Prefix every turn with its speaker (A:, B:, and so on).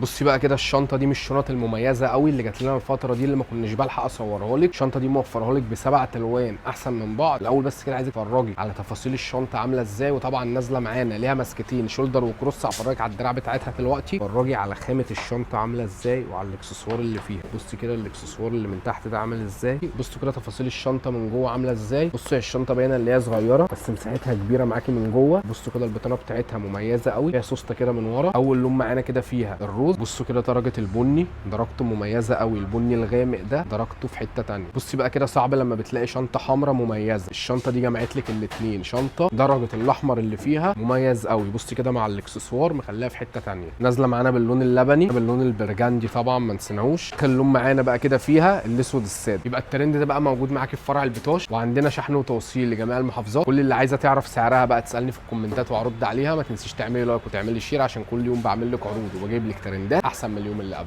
A: بصي بقى كده الشنطة دي من الشنط المميزة قوي اللي جات لنا الفترة دي اللي ما كناش بلحق اصورها لك. الشنطة دي موفرها لك بسبع الوان احسن من بعض. الاول بس كده عايزك تتفرجي على تفاصيل الشنطة عامله ازاي، وطبعا نازله معانا ليها ماسكتين shoulder و cross، هفرجك على الدراع بتاعتها دلوقتي. اتفرجي على خامة الشنطة عامله ازاي وعلى الاكسسوار اللي فيها. بصي كده الاكسسوار اللي من تحت ده عامل ازاي. بصوا كده تفاصيل الشنطة من جوه عامله ازاي. بصوا هي الشنطة باينة اللي هي صغيرة بس مساحتها كبيرة معاكي من جوه. بصوا كده البطانة بتاعتها مميزة قوي، فيها سوسته كده من ورا. اول لون معانا كده فيها ال rose. بصوا كده درجه البني، درجته مميزة قوي، البني الغامق ده درجته في حتة تانية. بصي بقى كده صعب لما بتلاقي شنطه حمراء مميزة، الشنطة دي جمعت لك الاثنين، شنطه درجه الاحمر اللي فيها مميز قوي. بصي كده مع الاكسسوار مخليها في حتة تانية. نازله معانا باللون اللبني، باللون ال burgundy طبعا ما نسيناهوش. اخر لون معانا بقى كده فيها الاسود السادة. يبقى الترند ده بقى موجود معاكي في فرع البطاش، وعندنا شحن وتوصيل لجميع المحافظات. كل اللي عايزه تعرف سعرها بقى تسالني في الكومنتات وارد عليها. ما تنسيش تعملي like وتعملي share عشان كل يوم بعمل لك عروض وبجيب لك ترندات احسن من اليوم اللي قبله.